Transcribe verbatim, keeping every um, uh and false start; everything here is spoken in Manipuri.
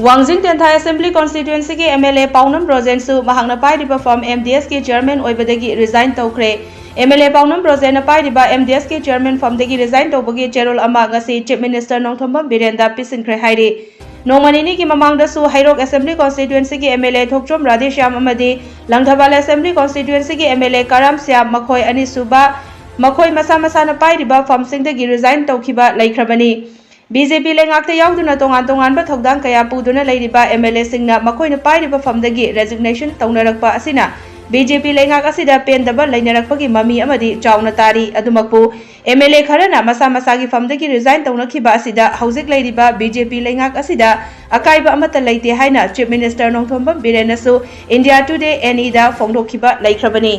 ꯋꯥꯡꯖꯤꯡ ꯇꯦꯟꯊꯥ ꯑꯦꯁꯦꯝꯕ꯭ꯂꯤ ꯀꯣꯟꯁꯇꯤꯇ꯭ꯋꯦꯟꯁꯤꯒꯤ ꯑꯦꯝ ꯑꯦꯜ ꯑꯦ ꯄꯥꯎꯅꯝ ꯕ꯭ꯔꯣꯖꯦꯟꯁꯨ ꯃꯍꯥꯛꯅ ꯄꯥꯏꯔꯤꯕ ꯐꯝ ꯑꯦꯝ ꯗꯤ ꯑꯦꯁꯀꯤ ꯆꯤꯌꯔꯃꯦꯟ ꯑꯣꯏꯕꯗꯒꯤ ꯔꯤꯖꯥꯏꯟ ꯇꯧꯈ꯭ꯔꯦ꯫ ꯑꯦꯝ ꯑꯦꯜ ꯑꯦ ꯄꯥꯎꯅꯝ ꯕ꯭ꯔꯣꯖꯦꯟꯅ ꯄꯥꯏꯔꯤꯕ ꯑꯦꯝ ꯗꯤ ꯑꯦꯁꯀꯤ ꯆꯤꯌꯔꯃꯦꯟ ꯐꯝꯗꯒꯤ ꯔꯤꯖꯥꯏꯟ ꯇꯧꯕꯒꯤ ꯆꯦꯔꯣꯜ ꯑꯃ ꯉꯁꯤ ꯆꯤꯐ ꯃꯤꯅꯤꯁꯇꯔ ꯅꯣꯡꯊꯣꯝꯕꯝ ꯕꯤꯔꯦꯟꯗ ꯄꯤꯁꯤꯟꯈ꯭ꯔꯦ ꯍꯥꯏꯔꯤ꯫ ꯅꯣꯡꯃ ꯅꯤꯅꯤꯒꯤ ꯃꯃꯥꯡꯗꯁꯨ ꯍꯩꯔꯣꯛ ꯑꯦꯁꯦꯝꯕ꯭ꯂꯤ ꯀꯣꯟꯁꯇꯤꯇ꯭ꯋꯦꯟꯁꯤꯒꯤ M L A Thokchom Radheshyam ꯑꯃꯗꯤ ꯂꯪꯊꯕꯥꯜ ꯑꯦꯁꯦꯝꯕ꯭ꯂꯤ ꯀꯣꯟꯁꯇꯤꯇ꯭ꯋꯦꯟꯁꯤꯒꯤ M L A Karam Shyam ꯃꯈꯣꯏ ꯑꯅꯤꯁꯨꯕ ꯃꯈꯣꯏ ꯃꯁꯥ ꯃꯁꯥꯅ ꯄꯥꯏꯔꯤꯕ ꯐꯝꯁꯤꯡꯗꯒꯤ ꯔꯤꯖꯥꯏꯟ ꯇꯧꯈꯤꯕ ꯂꯩꯈ꯭ꯔꯕꯅꯤ꯫ ꯕꯤ ꯖꯦ ꯄꯤ ꯂꯩꯉꯥꯛꯇ ꯌꯥꯎꯗꯨꯅ ꯇꯣꯉꯥꯟ ꯇꯣꯉꯥꯟꯕ ꯊꯧꯗꯥꯡ ꯀꯌꯥ ꯄꯨꯗꯨꯅ ꯂꯩꯔꯤꯕ ꯑꯦꯝ ꯑꯦꯜ ꯑꯦꯁꯤꯡꯅ ꯃꯈꯣꯏꯅ ꯄꯥꯏꯔꯤꯕ ꯐꯝꯗꯒꯤ ꯔꯦꯖꯤꯒꯅꯦꯁꯟ ꯇꯧꯅꯔꯛꯄ ꯑꯁꯤꯅ ꯕꯤ ꯖꯦ ꯄꯤ ꯂꯩꯉꯥꯛ ꯑꯁꯤꯗ ꯄꯦꯟꯗꯕ ꯂꯩꯅꯔꯛꯄꯒꯤ ꯃꯃꯤ ꯑꯃꯗꯤ ꯆꯥꯎꯅ ꯇꯥꯔꯤ꯫ ꯑꯗꯨꯃꯛꯄꯨ, ꯑꯦꯝ ꯑꯦꯜ ꯑꯦ ꯈꯔꯅ ꯃꯁꯥ ꯃꯁꯥꯒꯤ ꯐꯝꯗꯒꯤ ꯔꯤꯖꯥꯏꯟ ꯇꯧꯅꯈꯤꯕ ꯑꯁꯤꯗ ꯍꯧꯖꯤꯛ ꯂꯩꯔꯤꯕ ꯕꯤ ꯖꯦ ꯄꯤ ꯂꯩꯉꯥꯛ ꯑꯁꯤꯗ ꯑꯀꯥꯏꯕ ꯑꯃꯠꯇ ꯂꯩꯇꯦ ꯍꯥꯏꯅ ꯆꯤꯐ ꯃꯤꯅꯤꯁꯇꯔ ꯅꯣꯡꯊꯣꯝꯕꯝ ꯕꯤꯔꯦꯟꯅꯁꯨ ꯏꯟꯗꯤꯌꯥ ꯇꯨꯗꯦ ꯑꯦꯟ ꯏꯗ ꯐꯣꯡꯗꯣꯛꯈꯤꯕ ꯂꯩꯈ꯭ꯔꯕꯅꯤ꯫